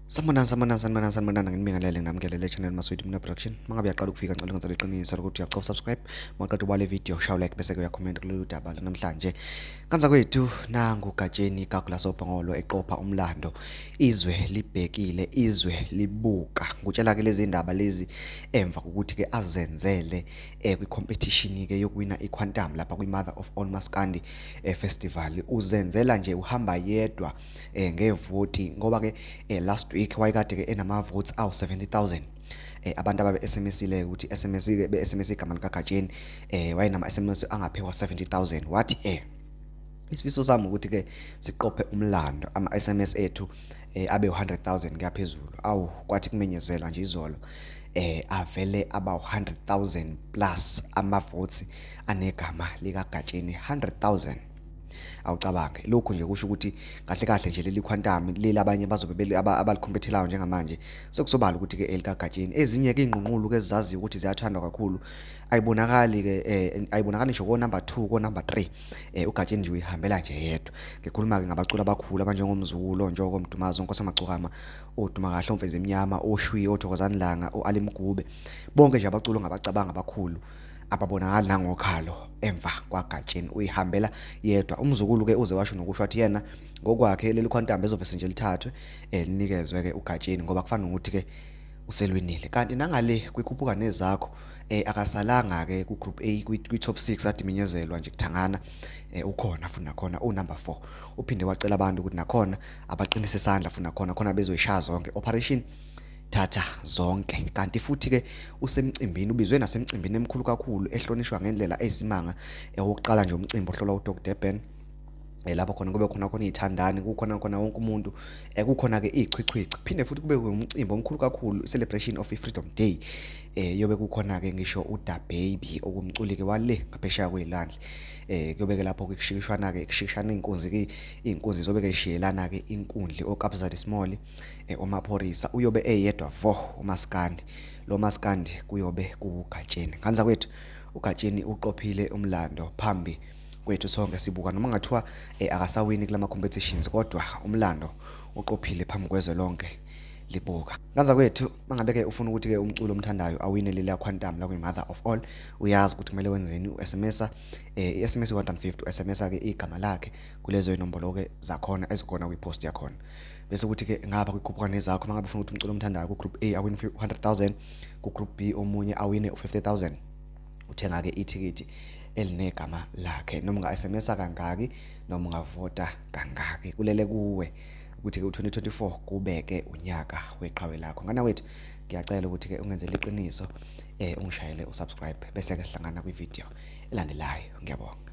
Sanibonani, sanibonani, sanibonani, sanibonani. Nginibingelele nginamukele le channel Maswidi Mina Production. Mangabe uyaqala ukufika, ngicela ungenzele iqiniso lokuthi uyacofa subscribe. Maqeda ubale video, shaya like, bese ke uyacomment kulolu daba namhlanje. Kanza kwethu, nangu Gatsheni igagu lasoBhongolo eqopha umlando. Izwe libhekile, izwe libuka. Ngutshela ke lezi ndaba lezi emva kokuthi ke azenzele kwi-competition ke yokuwina iQuantum lapha kwi-Mother of All Maskandi Festival. Uzenzela nje, uhamba yedwa ngevoti, ngoba ke last week wayekade ke enama votes awu 70,000, abantu ababe SMS-ile ukuthi SMS ke be SMS igama likaGatsheni, wayenama SMS angaphekwa 70,000. Wathi isifiso sami ukuthi ke siqophe umlando, ama SMS ethu abe 100,000 kuyaphezulu. Awu, kwathi kumenyezelwa nje izolo, avele aba 100,000 plus ama votes anegama likaGatsheni, 100,000. Awucabange, lokhu nje kusho ukuthi kahle kahle nje leli quantum leli abanye bazobe abalikhompethelayo njengamanje, sekusobala ukuthi ke elikaGatsheni. Ezinye ke ingqunqulu ke ezaziyo ukuthi ziyathandwa kakhulu ayibonakali ke, ayibonakali ngisho ko number 2, ko number 3. UGatsheni nje uyihambela nje yedwa. Ngikhuluma ke ngabaculi abakhulu abanjengomzukulu, onjoko Mdumazi, Nkosi Amagcokama, oduma kahle, omfezi emnyama, oshwi, othokozani langa, oAli Mgube, bonke nje abaculi ongabacabanga abakhulu ababonakali nangokhalo emva kwaGatsheni, uyihambela yedwa. Umzukulu ke uze washo nokusho, wathi yena ngokwakhe leli quantum ezovese nje lithathwe, linikezwe ke uGatsheni, ngoba kufana nokuthi ke uselwinile. Kanti nangale kwikhuphuka nezakho, akasalanga ke ku group A, kwi top 6 adiminyezelwa nje kuthangana, ukhona futhi nakhona u number 4. Uphinde wacela abantu ukuthi nakhona abaqinise isandla futhi nakhona khona bezoyishaya zonke, operation thatha zonke. Kanti futhi ke usemcimbini, ubizwe nasemcimbini emkhulu kakhulu ehlonishwa ngendlela eyisimanga, owokuqala nje umcimbi ohlolwa uDr Durban, lapho khona kube khona khona izithandani, kukhona khona wonke umuntu, kukhona ke ichwichwichi. Phinde futhi kube umcimbi omkhulu kakhulu, celebration of freedom day, yobe kukhona ke ngisho uDa Baby, okumculi ke wale ngaphesheya kwelwandle. Kuyobe ke lapho kushikishwana ke, kushikishana inkunzi ke, inkunzi zobe ke shiyelana ke inkundla, oKabza De Small, oMaphorisa. Uyobe eyedwa vo uMaskandi lo, maskandi kuyobe kuGatsheni. Nganza kwethu, uGatsheni uqophile umlando phambi kwethu sonke sibuka. Noma ngathiwa akasawini kulama competitions, kodwa umlando uqophile phambi kwezwe lonke libuka. Nganza kwethu, mangabe ke ufuna ukuthi ke umculo omthandayo awine leli quantum la kwi Mother of All, uyazi ukuthi kumele wenzeni. U-SMS i-SMS 150, u-SMS ke igama lakhe kulezo inombolo ke zakhona ezikhona kwi-post yakhona. Bese kuthi ke ngapha kwikhuphuka nezakho, mangabe ufuna ukuthi umculo omthandayo ku group A awine 100,000, ku group B omunye awine u50,000, uthenga ke ithikithi elinegama lakhe. Noma unga SMS kangaki, noma ungavota kangaki, kulele kuwe ukuthi ke u2024 kubeke unyaka weqhawe lakho. Ngana wethu, ngiyacela ukuthi ke ungenzele iqiniso, ungishayele usubscribe, bese ke sihlangana kwi video elandelayo. Ngiyabonga.